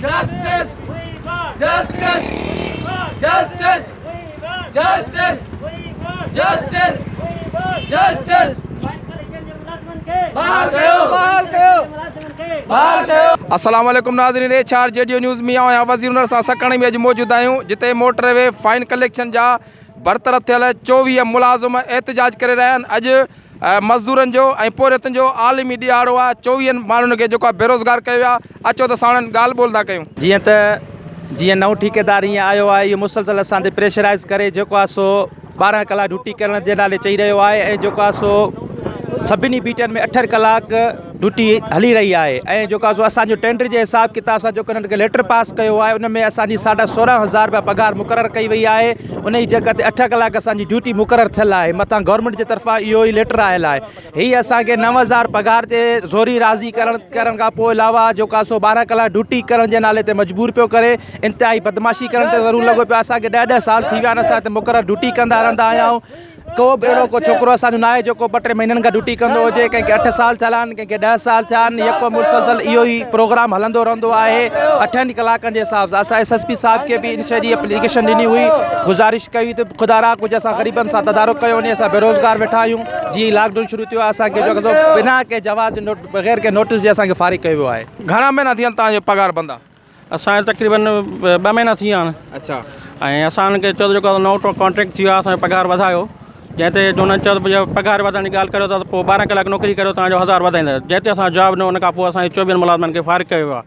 Justice justice justice justice justice justice بحال ڪيو بحال ڪيو بحال ڪيو. السلام عليڪم ناظرين ايڇ آر جي ڊيو نيوز ۾ آئون آهيان وزير انور سان سکڻ ۾ اڄ موجود آهيون جتي موٽر وي فائن ڪليڪشن جا برطرف ٿيل 24 ملازم احتجاج ڪري رهيا آهن اڄ مزدورن جو ۽ پورهيتن جو عالمي ڏهاڙو آهي، چوويهن ماڻهن کي جيڪو آهي بيروزگار ڪيو ويو آهي، اچو ته ساڻن ڳالهه ٻولهه ٿا ڪيون. جيئن ته جيئن نئون ٺيڪيدار هيئن آيو آهي اهو مسلسل اسان تي پريشرائز ڪري جيڪو آهي سو 12 ڪلاڪ ڊيوٽي ڪرڻ جي نالي چئي رهيو آهي ۽ جيڪو آهي سو سڀني بيٽن ۾ اٺ ڪلاڪ ڊيوٽي هلي رهي آهي ۽ جيڪو آهي سو اسان جو ٽينڊر جي حساب ڪتاب سان جيڪو هنن کي ليٽر پاس ڪيو آهي ان ۾ اسان جي ساڍا سورهن هزار رپيا پگهار مقرر ڪئي وئي آهي ان جي جڳهه تي اٺ ڪلاڪ اسان جي ڊيوٽي مقرر ٿيل آهي مٿان گورنمينٽ جي طرفان اهو ئي ليٽر آيل آهي هي اسان کي 9000 پگهار تي زوري راضي ڪرڻ ڪرڻ کان پوء علاوه جيڪو آهي سو 12 ڪلاڪ ڊيوٽي ڪرڻ جي نالي تي مجبور پيو ڪري انتهائي بدمعاشي ڪرڻ تي ضرور لڳو پيو اسان کي ڏهه ڏهه سال ٿي ويا آهن اسان هتي مقرر ڊيوٽي ڪندا رهندا آهيون ڪو به اهڙو ڪو ڇوڪرو اسان جو ناهي جيڪو ٻه ٽي مهينن کان ڊيوٽي ڪندو هجي ڪنهن کي اٺ سال ٿيل آهن ڪنهن کي ڏهه سال ٿيا آهن يڪو مسلسل اهو ئي پروگرام هلندو رهندو آهي اٺن ڪلاڪن جي حساب سان اسان ايس ايس پي صاحب کي به ان شيء جي اپليڪيشن ڏني هئي گذارش ڪئي هئي ته خدا را ڪجهه اسان غريبن سان تدارڪ ڪيو وڃي اسان بيروزگار ويٺا آهيون جيئن ئي لاڪ ڊائون شروع ٿيو آهي اسان کي جو بنا ڪنهن جواز جي بغير ڪنهن نوٽس جي اسان کي فارغ ڪيو ويو آهي. گهڻا مهينا ٿي ويا آهن توهان جو پگهار بند آهي؟ اسان جو تقريبن ٻه مهينا ٿي ويا آهن اڇا ۽ اسان انهن کي چيو ته جيڪو نئون ڪانٽريڪٽ ٿي ويو آهي اسانجو پگهار وڌايو جنهن تي انهن چيو ته پگهار وڌائڻ جي ڳالهه ڪريو ٿا ته پوء 12 ڪلاڪ نوڪري ڪريو توهان جو هزار وڌائيندا جنهن تي اسان جواب ڏنو ان کان پوء اسانجي چوويهن ملازمن کي فارغ ڪيو ويو آهي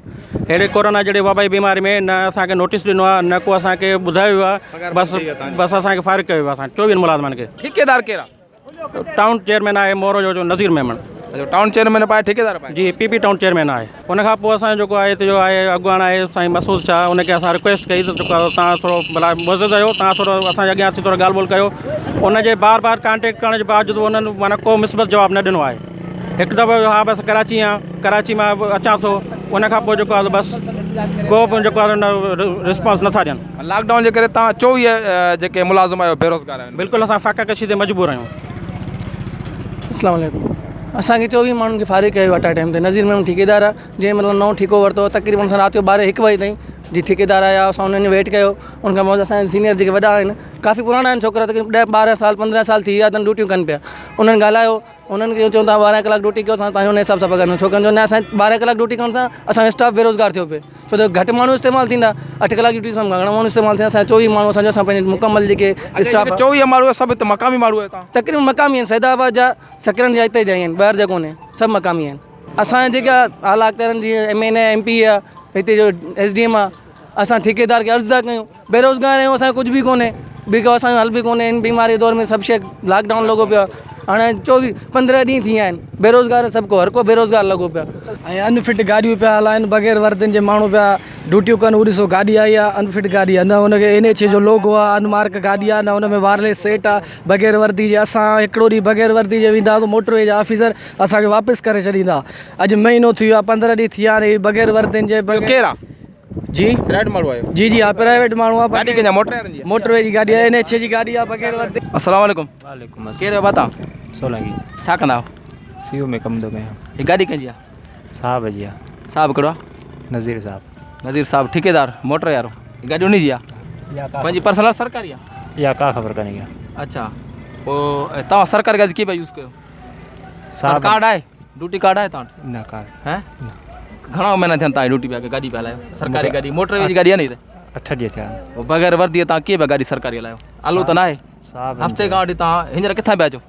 اهڙي ڪورونا جهڙي وبائي بيماري ۾ نه اسانکي نوٽيس ڏنو آهي نه ڪو اسانکي ٻڌايو ويو آهي بس بس اسانکي فارغ ڪيو ويو آهي اسان چوويهن ملازمن کي. ٺيڪيدار ڪير آهي؟ ٽائون چيئرمين آهي مورو جو نذير ميمڻ. اڇا ٽائون چيئرمين به آهي ٺيڪيدار به آهي. جي پي پي ٽائون چيئرمين آهي ان کان پوء اسان جو جيڪو آهي هتي جو آهي اڳواڻ آهي سائين مسعود شاهه ان کي اسان رڪويسٽ ڪئي ته جيڪو آهي توهان ٿورو ڀلا معزز آهيو توهان ٿورو اسان جي اڳيان اچي ٿورو ڳالهه ٻولهه ڪيو ان جي بار بار ڪانٽيڪٽ ڪرڻ جي باوجود انهن معنيٰ ڪو مثبت جواب نه ڏنو آهي هڪ دفعو ها بس ڪراچي آهيان ڪراچي مان اچان ٿو ان کان پوء جيڪو آهي بس ڪو به جيڪو آهي نه رسپانس نٿا ڏين. لاڪ ڊائون جي ڪري توهان 24 جيڪي ملازم آهيو بيروزگار آهيو. بلڪل اسان فاقه ڪشي تي مجبور آهيون. اسلام عليڪم اسان کي 24 ماڻهن کي فارغ ڪيو ويو آهي ٽائيم تي نذير ميمڻ ٺيڪيدار آهي جنهن مطلب نئون ٺيڪو ورتو تقريبن اسان رات جو ٻارهين هڪ بجي تائين جي ٺيڪيدار آيا اسان انهن جو ويٽ ڪيو ان کان پوء اسان جا سينيئر جيڪي وڏا آهن ڪافي پراڻا آهن ڇوڪرا تقريبن ڏهه ٻارهن سال پندرهن سال ٿي ويا اٿن ڊيوٽيون ڪن پيا انهن ڳالهايو انهن کي چون ٿا ٻارهن ڪلاڪ ڊيوٽي ڪيو اسان تنهنجو ان حساب سان پگهار ڏينداسين ڇاڪاڻ جو نه اسان ٻارهن ڪلاڪ ڊيوٽي ڪرڻ سان اسان جو اسٽاف بيروزگار ٿيو پئي ڇو ته گهٽ ماڻهو استعمال ٿيندا اٺ ڪلاڪ ڊيوٽي سان گهڻا ماڻهو استعمال ٿيندا اسان 24 ماڻهو اسان جو اسان پنهنجي مڪمل جيڪي اسٽاف 24 ماڻهو سڀ هت مقامي ماڻهو آهيو تان تقريبن مقامي آهن سيد آباد جا سڪرنڊ جا هتي جا ئي آهن ٻاهر جا ڪونهي سڀ مقامي آهن اسان جا جيڪا اعليٰ اختيارن جي ايم اين اي ايم پي آهي هتي جو ايس ڊي ايم آهي اسان ٺيڪيدار کي عرض ٿا ڪيون بيروزگار آهيون اسان کي ڪجهه به ڪونهي ٻي ڪو اسان جو حل به ڪونهي هن بيماري دور ۾ سڀ شيء لاڪ ڊائون لڳو پيو آهي هاڻي چوويهه پندرهن ڏينهن ٿي ويا آهن بيروزگار سڀ ڪو هر ڪو بيروزگار لڳو پيو آهي. ۽ ان فٽ گاڏيون پيا هلائن بغير وردين جي ماڻهو پيا ڊيوٽيون ڪن هو ڏسو گاڏي آئي آهي ان فٽ گاڏي آهي نه ان کي اين ايڇ اي جو لوگو آهي ان مارڪ گاڏي آهي نه ان ۾ وائرليس سيٽ آهي بغير وردي جي اسان هڪڙو ڏينهن بغير وردي جي وينداسين موٽر وي جا آفيسر اسان کي واپس ڪري ڇڏيندا اڄ مهينو ٿي ويو آهي پندرهن ڏينهن ٿي ويا آهن هي بغير وردين جي ڪير آهي جي پرائيويٽ ماڻهو آهيو؟ جي جي ها پرائيويٽ ماڻهو آ. گاڏي ڪنهن جا موٽر وارن جي آ؟ موٽر وي جي گاڏي آ اين ايڇ اي جي گاڏي آ بغير وردي. السلام عليڪم. وعليڪم السلام. ڪير آهيو ڀاء توهان؟ سولنگي. ڇا ڪندا آهيو؟ سي او ۾ ڪم ٿو ڪيان. هي گاڏي ڪنهن جي آ؟ صاحب جي آ. صاحب ڪهڙو آ؟ نذير صاحب. نذير صاحب ٺيڪيدار موٽر وارو. هي گاڏي انهي جي آ؟ پنهنجي پرسنل سرڪاري آ؟ اها ڪا خبر ڪانهي ڪا. اڇا پوء توهان سرڪاري گاڏي ڪيئن پيا يوز ڪيو؟ صاحب ڪارڊ آهي؟ ڊيوٽي ڪارڊ آهي توهان وٽ؟ نه ڪارڊ هه گهڻا مهينا ٿيا آهن توهان ڊيوٽي پيا گاڏي پيا هلايو سرڪاري گاڏي موٽر وي جي گاڏي آهي نه هي ته اٺ ڏينهن ٿيا آهن بغير وردي توهان ڪيئن پيا گاڏي سرڪاري هلايو آلو ته ناهي صاحب هفتي کان وٺي توهان هينئر ڪٿان پيا اچو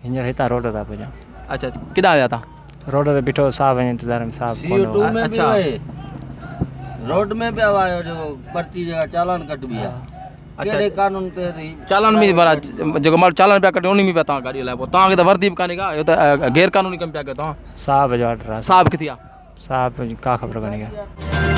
هينئر هتان روڊ تان پڄان اچھا اچھا ڪيڏانهن ويا توهان روڊ تي بيٺو صاحب جي انتظار ۾ صاحب ڪونه هو اڇا روڊ ۾ پيا آيو جيڪو پرچي جيڪا چالان ڪٽبي آهي ڪهڙي قانون تحت هي چالان ۾ ڀلا جيڪو ماڻهو چالان پيا ڪٽي انهي ۾ پيا توهان گاڏي هلايو پوء توهان کي ته وردي به ڪانهي ڪا اهو ته غير قانوني ڪم پيا ڪيو توهان صاحب جو آرڊر آ صاحب ڪٿي آ صاحب جي ڪا خبر ڪانهي ڪا.